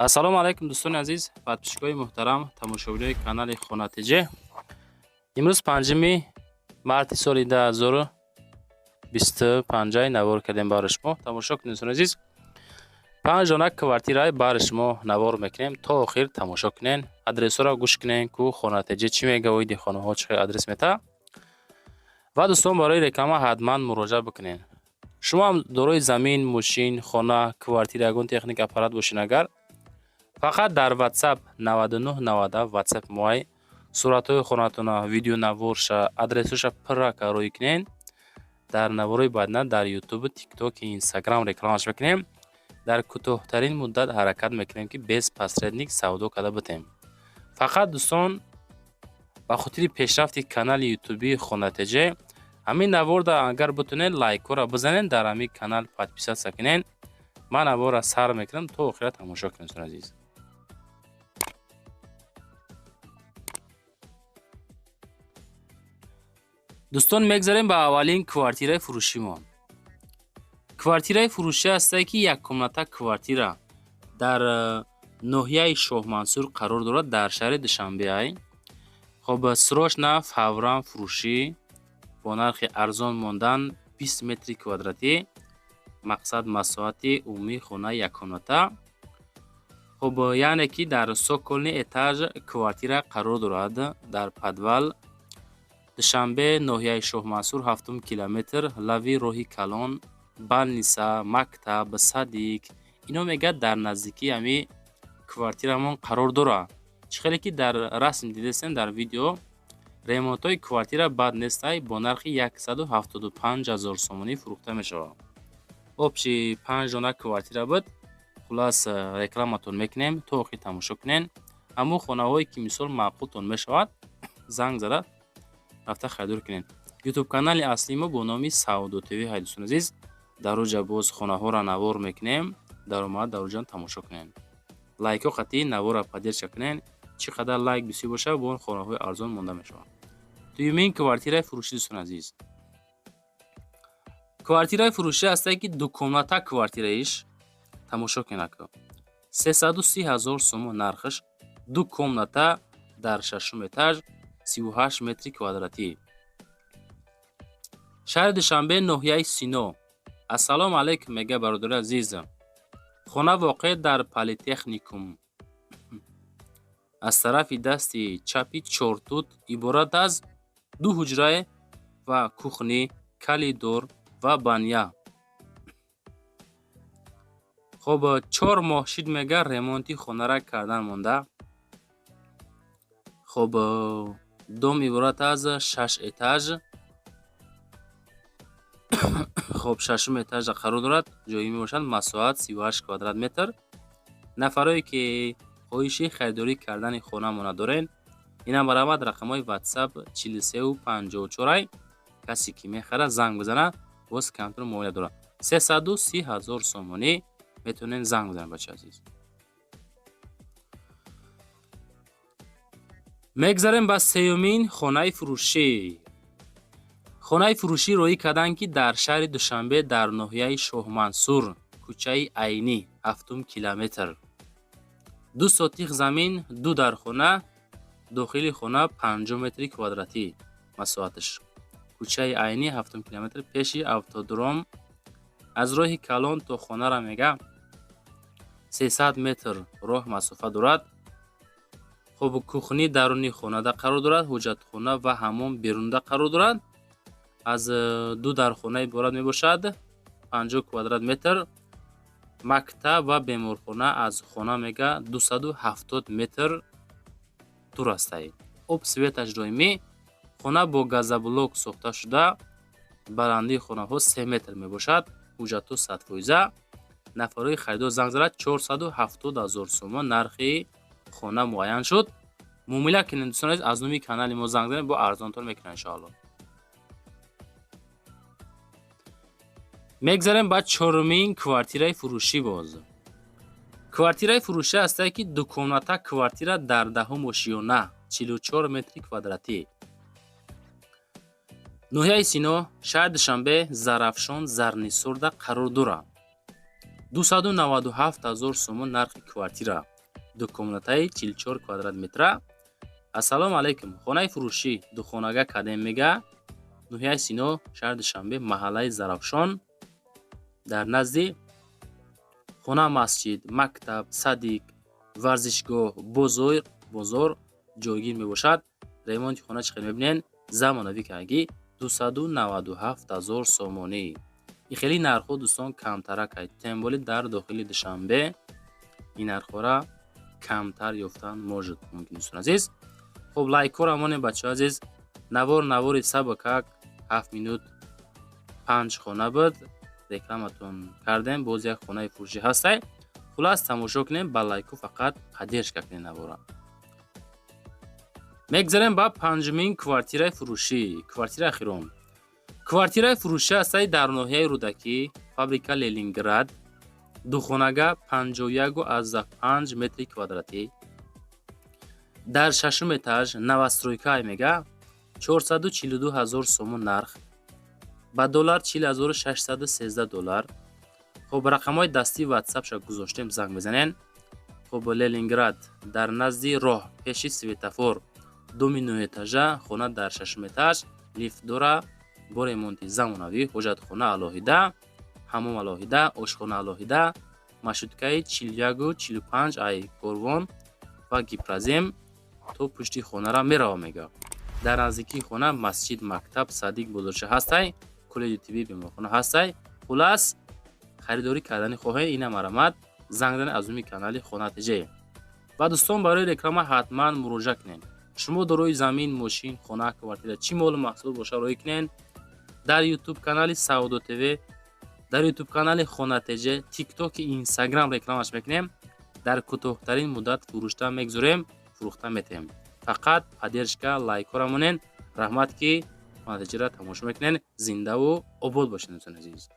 Ассалому алайкум, дӯстони азиз, подписчикои муҳтарам, тамошобинои канали Хона ТЖ. Имрӯз 5 марти соли 2025 навор кардем барои шумо. Тамошо кунед, дӯстони азиз. Панҷ дона квартираи барои шумо навор мекунем. То охир тамошо кунед, адресҳоро гӯш кунед, ку Хона ТЖ чӣ мега, оиди хонаҳо чӣ хел адрес мета. Ва дӯстон, барои реклама ҳатман муроҷиат бикунед. Шумо ҳам дорои замин, мошин, хона, квартира, ягон техника, аппарат бошед агар, фақат дар WhatsApp 9997 WhatsApp моай суратҳои хонатона, видеонаворша, адресҳоша пурра рӯй кунед. Дар наворои баъдина дар Ютубу, Тикток, Инстаграм рекламаш мекунем. Дар кӯтоҳтарин муддат ҳаракат мекунем, ки без посредник савдо карда битем. Фақат, дӯстон, ба хотири пешрафти канали ютубии Хона ТЖ ҳамин наворда агар битонед, лайкҳоро бизанед, дар ҳамин канал подписаться кунед. Ман наворро сар мекунам, то охира тамошо кунед, дӯстони азиз. Дӯстон, мегзарем ба аввалин квартираи фурӯшимон. Квартираи фурӯшӣ ҳастае, ки яккомната квартира дар ноҳияи Шоҳмансур қарор дорад, дар шаҳри Душанбеай. Хоб, срочно, фавран фурӯшӣ, бо нархи арзон мондан, 20 метри квадратӣ мақсад, масоҳати умумии хонаи яккомната. Хоб, яъне ки дар цокольный этаж квартира қарор дорад, дар подвал. Душанбе, ноҳияи Шоҳмансур, ҳафтум километр, лави роҳи калон. Больница, мактаб, садик, ино мегӯяд, дар наздикии ҳамин квартирамон қарор дорад. Чӣ хеле ки дар расм дидастем, дар видео, ремонтҳои квартира бад нестай. Бо нархи 175 000 сомонӣ фурӯхта мешавад. Общий панҷ дона квартира буд. Хуллас, рекламатон мекунем, то охир тамошо кунед. Ҳамон хонаҳое ки, мисол, маъқултон мешавад, занг зада рафта харидорӣ кунед. Ютуб канали аслии мо бо номи Савдо ТВ ҳай, дӯстони азиз. Дар оҷа боз хонаҳоро навор мекунем, даромад дар оҷа тамошо кунед. Лайкҳо қатъӣ наворро поддержка кунед. Чӣ қадар лайк бисёр бошад, бо он хонаҳои арзон монда мешаванд. Дуюмин квартираи фурӯшӣ, дӯстони азиз. Квартираи фурӯшӣ ҳастае, ки дукомната квартираиш. Тамошо кунед, ако, 330 000 сомон нархаш, ду комната, дар шашум этаж, 38 метри квадратӣ, шаҳри Душанбе, ноҳияи Сино. Ассалому алайкум, мега, бародари азиз. Хона воқеъ дар политехникум, аз тарафи дасти чапи чортут, иборат аз ду ҳуҷрае ва кухня, коридор ва баня. Хоб, 4 моҳ шид, мега, ремонти хонара кардан монда. Хоб, дом иборат аз шаш этаж. Хоб, шашум этажа қарор дорад, ҷойӣ мебошад, масоҳат 38 квадрат метр. Нафарое ки хоҳиши харидорӣ кардани хонамона доред, инам баравад, рақамҳои WhatsApp 43 54. Касе ки мехарад, занг бизанад, боз камтар муомила дорад. 330 000 сомонӣ, метавонед занг бизанед, бачаи азиз. Мегзарем ба сеюмин хонаи фурӯшӣ. Хонаи фурӯшӣ роӣ карданд, ки дар шаҳри Душанбе, дар ноҳияи Шоҳмансур, кӯчаи Айнӣ, ҳафтум километр, 2 сотих замин, ду дархона, дохили хона 50 метри квадратӣ масоҳаташ. Кӯчаи Айнӣ, ҳафтум километр, пеши автодром. Аз роҳи калон то хонара, мега, 300 метр роҳ масофа дорад. Хоб, кухня даруни хонада қарор дорад, ҳоҷатхона ва ҳаммом берунда қарор дорад. Аз ду дархона иборат мебошад, 50 квадрат метр. Мактаб ва беморхона аз хона, мега, 270 метр дур астаи. Об, светаш доимӣ. Хона бо газоблок сохта шуда, баландии хонаҳо 3 метр мебошад. Ҳуҷҷатҳо 100%. Нафарҳои харидор занг занад. 470 000 сомон нархи хона муайян шуд. Муомила кунед, дӯстони азиз, аз номи канали мо занг занед, бо арзонтар мекунад, иншоалло. Мегзарем ба чорумин квартираи фурӯшӣ. Боз квартираи фурӯшӣ ҳастае, ки дукомната квартира дар даҳум ошиёна, 44 метри квадратӣ, ноҳияи Сино, шаҳри Душанбе, Зарафшон, Зарнисорда қарор дорад. 297 ҳазор сомон нархи квартира, дукомнатаи 44 квадрат метра. Ассалому алайкум, хонаи фурӯшӣ духонага кадем мега? Ноҳияи Сино, шаҳри Душанбе, маҳаллаи Зарафшон, дар назди хона масҷид, мактаб, садик, варзишгоҳ, бозор ҷойгир мебошад. Ремонти хона чӣ хел мебинен, замонавӣ кардагӣ, 297 ҳазор сомонӣ. Ин хеле нархҳо, дӯстон, камтаракай, тем более дар дохили Душанбе ин нархҳоро камтар ёфтан может мумкин, дӯстон азиз. Хуб, лайкҳоро монем, бачаҳо азиз. Навор навори сабакак, 7 минут панҷ хона буд, рекламатон кардем, боз як хонаи фурӯшӣ ҳастай. Хулас, тамошо кунем, ба лайку фақат поддержка кунем навора. Мегзарем ба панҷумин квартираи фурӯшӣ, квартираи охирон. Квартираи фурӯшӣ ҳастай дар ноҳияи Рӯдакӣ, фабрика Ленинград, духонага, 51,5 метри квадратӣ, дар шашум этаж, новостройка мега, 442 ҳазор сомон нарх, ба доллар 40 613 доллар. Хуб, рақамҳои дастии ватсапша гузоштем, занг мезанен. Хуб, Ленинград, дар назди роҳ, пеши светофор, доми нӯҳэтажа, хона дар шашум этаж, лифт дора, бо ремонти замонавӣ, ҳоҷатхона алоҳида, ҳаммом алоҳида, ошхона алоҳида, маршруткаи 41-45 ай Корвон ва Гипрозем то пушти хонара мерава мега. Дар наздикии хона масҷид, мактаб, садик, бозорча ҳастай, коллеҷи тиббӣ, беморхона ҳастай. Хулас, харидорӣ кардани хоҳед, ина марамат, занг занед аз номи канали Хона ТЖ. Ва дӯстон, барои реклама ҳатман муроҷиат кунед. Шумо дорои замин, мошин, хона, квартира, чӣ молу маҳсулот боша, роҳӣ кунед дар Ютуб канали Савдо ТВ, дар Ютуб канали Хона ТЖ, Тиктоки, Инстаграм рекламаш мекунем. Дар кӯтоҳтарин муддат фурӯшта мегузорем, фурӯхта метаҳем. Фақат поддержка, лайкҳоро монед. Раҳмат, ки Хона ТЖра тамошо мекунед. Зиндаву обод бошед, дӯстони азиз.